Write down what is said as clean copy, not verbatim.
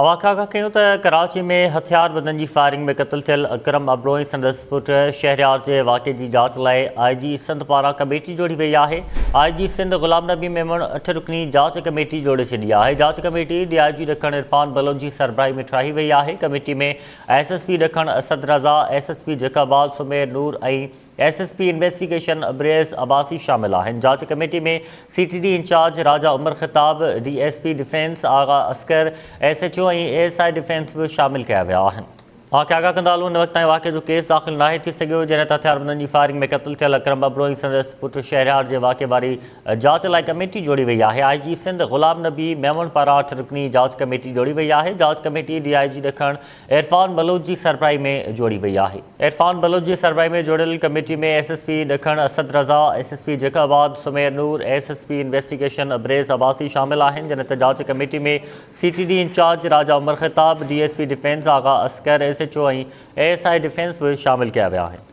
اوهان کان آگاهه ڪيون ته ڪراچي ۾ هٿياربندن جي فائرنگ ۾ قتل ٿيل اڪرم ابڙو ۽ سندس پٽ شهريار جي واقعي جي جاچ لاء آء جي سنڌ پاران ڪميٽي جوڙي وئي آهي. آء جي سنڌ غلام نبي ميمڻ اٺ رڪني جاچ ڪميٽي جوڙي ڇڏي آهي. جاچ ڪميٽي ڊي I جي ڏکڻ عرفان بلوچ جي سربراهي ۾ ٺاهي وئي آهي. ڪميٽي ۾ ايس ايس پي ڏکڻ Asad Raza, S S P Jacobabad Sumair Noor ۽ S S P investigation Abrez Abbasi شامل آهن. جاچ committee ۾ C T D incharge Raja Umar Khattab, D S P defence Agha Asghar, S H O ۽ A S I defence به شامل ڪيا ويا آهن. اوهان کي آگاهه ڪندا هلون هن وقت تائين واقعي جو ڪيس داخل ناهي ٿي سگهيو جڏهن ته هٿياربندن جي فائرنگ ۾ قتل ٿيل اڪرم ابڙو ۽ سندس پٽ شهريار جي واقعي واري جاچ لاء ڪميٽي جوڙي وئي آهي. آء جي سنڌ غلام نبي ميمڻ پاران اٺ رڪني جاچ ڪميٽي جوڙي وئي آهي. جاچ ڪميٽي ڊي I جي ڏکڻ عرفان بلوچ جي سربراهي ۾ جوڙي وئي آهي. عرفان بلوچ جي سربراهي ۾ جوڙيل ڪميٽي ۾ ايس ايس پي ڏکڻ Asad Raza, S S P Jacobabad Sumair Noor, S S P investigation Abrez Abbasi شامل آهن، جڏهن ته جاچ committee ۾ C T D incharge Raja Umar Khattab, D S P defence Agha Asghar, S H O ۽ A S I defence به شامل ڪيا ويا آهن.